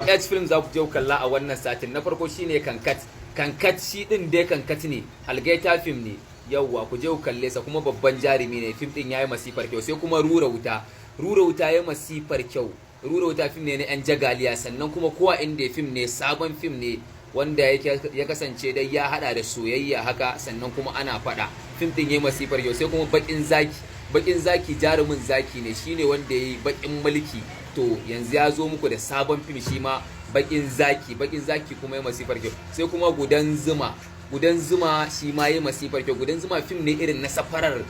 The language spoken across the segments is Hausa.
H film za ku je ku kalla a wannan satin. Na farko shine Kankat. Kankat shi din dai Kankat ne, algaita film ne. Yawwa, ku je ku kalle sa, kuma babban jarumi ne. Film din yayi masifar kyau. Sai kuma Rura Wuta. Rura Wuta yayi masifar kyau. Rura Wuta film ne na yan jagaliya, sannan kuma kowa inda film ne, sabon film ne wanda ya kasance dai ya hada da soyayya haka, sannan kuma ana fada. Film din yayi masifar kyau. Sai kuma Bakin Zaki. Bakin Zaki jarumin zaki ne, shine wanda yayi Bakin Mulki. To yanzu ya zo muku da sabon fim shi ma, Bakin Zaki. Bakin Zaki kuma yayi masifar kyau. Sai kuma Gudan Zuma. Gudan Zuma shi ma yayi masifar kyau. Gudan Zuma fim ne irin na safarar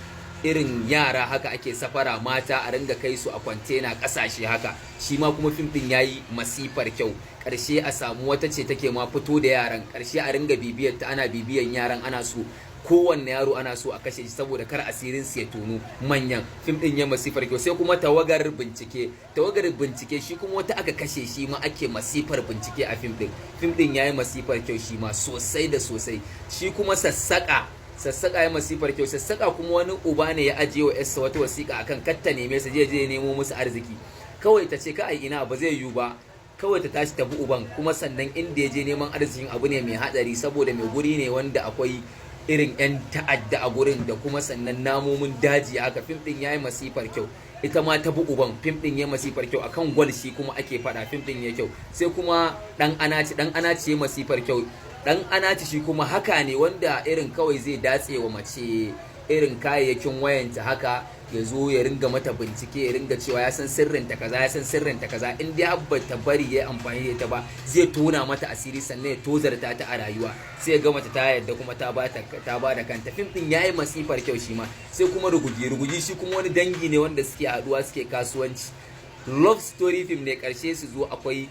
irin yara haka, ake safara mata a ringa kai su a kwantena kasashe haka. Shi ma kuma fim din yayi masifar kyau. Karshe a samu wata ce take ma fito da yaran, karshe a ringa bibiyar ta, ana bibiyan yaran, ana so kowanne yaro ana so a kashe shi saboda kar asirin su ya tono manyan. Fim din ya masifar kyau. Sai kuma Tawagar Bincike. Tawagar Bincike shi kuma wata aka kashe, shi ma ake masifar bincike a fim din. Fim din yayi masifar kyau shi ma sosai da sosai. Shi kuma Sassaka. Sassaka ya masifar kyau. Sassaka kuma wani uba ne ya ajiye wa yarsa wata wasiƙa akan katta neme sa, je je nemo musu arziki. Kawai ta ce ka ai ina ba zai yiwu ba, kawai ta tashi ta bi uban, kuma sannan inda ya je neman arzikin abu ne mai hadari, saboda mai guri ne wanda akwai irin 'yan ta'adda a gurin da kuma sannan namomin daji haka. Fim din yayi masifar kyau. Ita ma ta bi uban. Fim din yayi masifar kyau. Akan gwal shi kuma ake fada. Fim din yayi kyau. Sai kuma Dan Anaci. Dan Anaci yayi masifar kyau. Dan Anaci shi kuma haka ne wanda irin kawai zai datse wa mace irin kayayyakin wayanta haka, ya zo ya ringa mata bincike, ya ringa cewa ya san sirrinta kaza, ya san sirrinta kaza. In dai ba ta bari ya amfani da ita ba, zai tona mata asiri, sannan ya tozarta ta a rayuwa. Sai ya ga mata ta yarda kuma ta ba da kanta. Fim din yayi masifar kyau shi ma. Sai kuma Rugugi. Rugugi shi kuma wani dangi ne wanda suke haduwa suke kasuwanci. Love story film ne. Karshe su zo akwai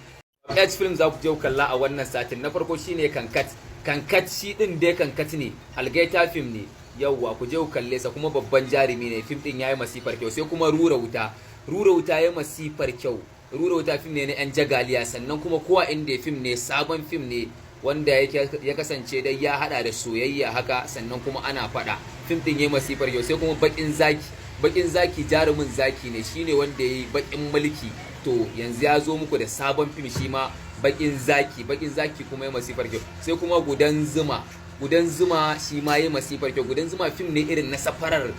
H film za ku je ku kalla a wannan satin. Na farko shine Kankat. Kankat shi din dai Kankat ne, algaita film ne. Yawwa, ku je ku kalle sa, kuma babban jarumi ne. Fim din yayi masifar kyau. Sai kuma Rura Wuta. Rura Wuta yayi masifar kyau. Rura Wuta fim ne na yan jagaliya, sannan kuma kowa inda film ne, sabon fim ne wanda ya kasance dai ya hada da soyayya haka, sannan kuma ana fada. Fim din yayi masifar kyau. Sai kuma Bakin Zaki. Bakin Zaki jarumin zaki ne, shine wanda yayi Bakin Mulki. To yanzu ya zo muku da sabon fim shi ma, Bakin Zaki. Bakin Zaki kuma yayi masifar kyau. Sai kuma Gudan Zuma. Gudan Zuma shi ma yayi masifar kyau. Gudan Zuma fim ne irin na safarar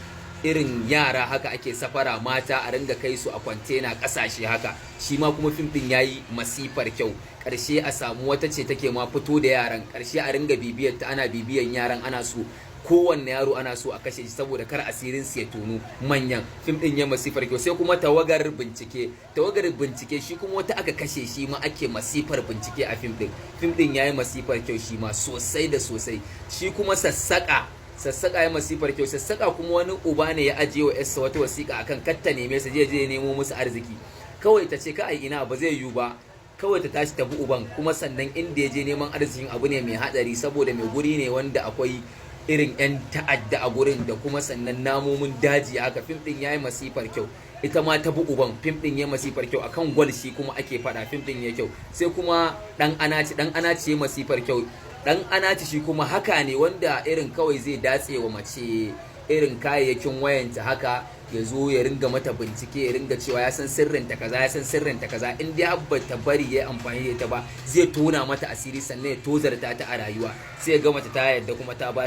irin yara haka, ake safara mata a ringa kai su a kwantena kasashe haka. Shi ma kuma fim din yayi masifar kyau. Karshe a samu wata ce take ma fito da yaran, karshe a ringa bibiyar ta, ana bibiyan yaran, ana so kowanne yaro ana so a kashe shi saboda kar asirin su ya tono manyan. Fim din ya masifar kyau. Sai kuma Tawagar Bincike. Tawagar Bincike shi kuma wata aka kashe, shi ma ake masifar bincike a fim din. Fim din yayi masifar kyau shi ma sosai da sosai. Shi kuma Sassaka. Sassaka ya masifar kyau. Sassaka kuma wani uba ne ya ajiye wa yarsa wata wasiƙa akan katta neme sa, je je nemo musu arziki. Kawai ta ce ka ai ina ba zai yiwu ba, kawai ta tashi ta bi uban, kuma sannan inda ya je neman arzikin abu ne mai hadari, saboda mai guri ne wanda akwai irin 'yan ta'adda a gurin da kuma sannan namomin daji haka. Fim din yayi masifar kyau. Ita ma ta bi uban. Fim din yayi masifar kyau. Akan gwal shi kuma ake fada. Fim din yayi kyau. Sai kuma Dan Anaci. Dan Anaci yayi masifar kyau. Dan Anaci shi kuma haka ne wanda irin kawai zai datse wa mace irin kayayyakin wayanta haka, ya zo ya ringa mata bincike, ya ringa cewa ya san sirrinta kaza, ya san sirrinta kaza. In dai ba ta bari ya amfani da ita ba, zai tona mata asiri, sannan ya tozarta ta a rayuwa. Sai ya ga mata ta yarda kuma ta ba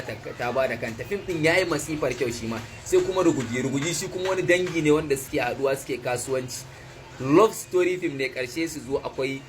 da kanta. Fim din yayi masifar kyau shi ma. Sai kuma Rugugi. Rugugi shi kuma wani dangi ne wanda suke haduwa suke kasuwanci. Love story film ne. Karshe su zo akwai